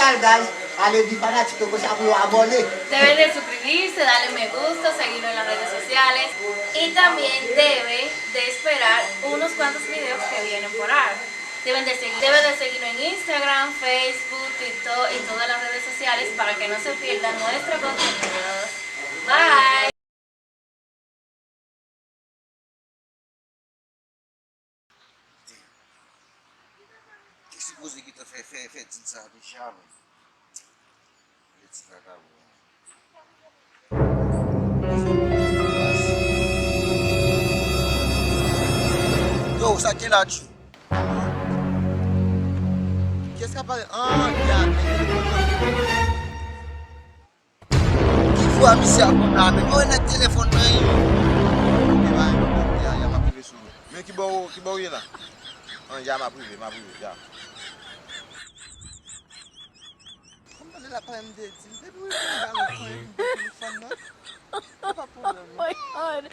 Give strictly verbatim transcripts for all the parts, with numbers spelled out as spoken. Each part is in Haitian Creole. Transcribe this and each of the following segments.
Guys, ale di fanatik yo konsa pou yo abòne. Deben de suscribirse, darle me gusta, seguirnos en las redes sociales y también deben de esperar unos cuantos videos que vienen por ahí. Deben de seguir, deben de seguirnos en Instagram, Facebook, TikTok y todas las redes sociales para que no se pierdan nuestro contenido. Bye! Te sipoze gentan fè, fè, fè deal sa deja, men. Mete vagabon. Yo, sa ki la, tchou? Kiyès k ap pale? Ah, ya, men telefòn nan. Ki vwa misye ap pran la, men? Yo, nèg telefòn nan, yo. Ok, bay, ya, ya, m ap rive sou ou. Men ki bò, ki bò w ye la? An, ya, m ap rive, m ap rive, ya. Kòm tande l ap pale m de di, depi w rive m ba w pran m de telefòn nan. Se pa pwoblèm, non. Oh my God.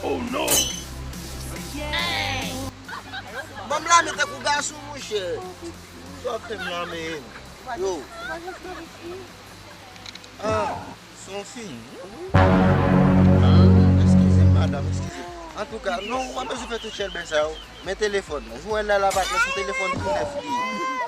Oh no! Ban m lame tankou gason, monchè. Sa w ap fè m lame? Yo. Ah, se yon fi. Ah, eskize m, madanm, eskize m. Antouka, non, ou pa bezwen fè tout chèlbè sa yo. Men telefòn nan. Jan w wè l la, la, patnè, se yon telefòn tou nèf li ye.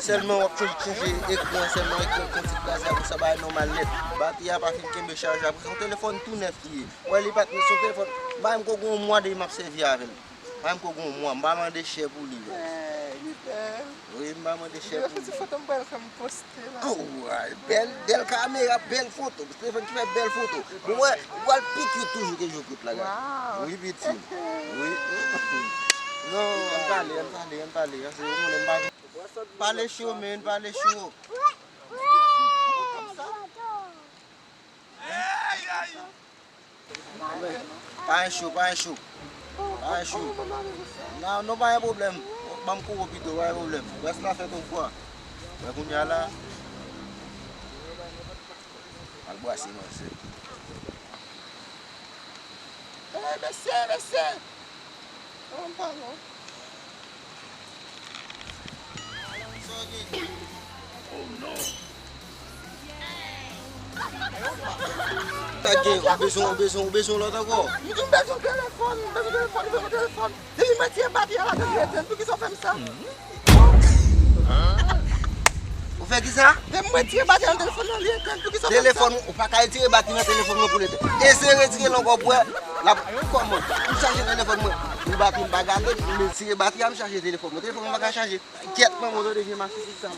Sèlman w ap chanje, chanje ekran, sèlman ekran konn ti kraze a, konsa bagay nòmal nèt. Batri a pa fin kenbe chaj la, se yon telefòn tou nèf li ye. W wè li, patnè, se yon telefòn, m pa menm ko gen yon mwa depi m ap sèvi avè l. M pa menm ko gen yon mwa, m pa mande chè pou li, guys. Ey, li bèl. Wi, m pa mande chè pou li. Depi yon ti foto m pral fè m poste la. Oh, ay, bèl, bèl kamera, bèl foto. Telefòn ki fè bèl foto. Bon, wè, ou pral pi cute toujou ke Joe Cute la, guys. Wow. Wi, pitit. Wi. Non, ann pale, ann pale, ann pale. Paske ou konnen m pa vin. Pale cho, man, pale cho. Pa gen cho, pa gen cho. Pa gen cho. Non, non, pa gen pwoblèm. Ban m kouri pito, pa gen pwoblèm. Rès la fèt yon fwa. Wè kounye a la. Al bwase manzè. Ey, mesye, mesye! An, pa non. Sa gen, ou bezwen, ou bezwen, ou bezwen lòt ankò? M di m bezwen telefòn, m bezwen telefòn, m bezwen telefòn. Depi mwen tire batri a ladan li etenn, poukisa w fè m sa? Ou fè kisa? Depi mwen tire batri a nan telefòn nan, li etenn, poukisa w fè m sa? Telefòn, ou pa ka retire batri nan telefòn mwen pou l etenn. Eseye retire l ankò pou wè l ap kòman. M chaje telefòn mwen. Pou batri m pa gate, m retire batri a, m chaje telefòn mwen. Telefòn mwen pa ka chaje. Kyèt, manman, w tande vye masisi sa.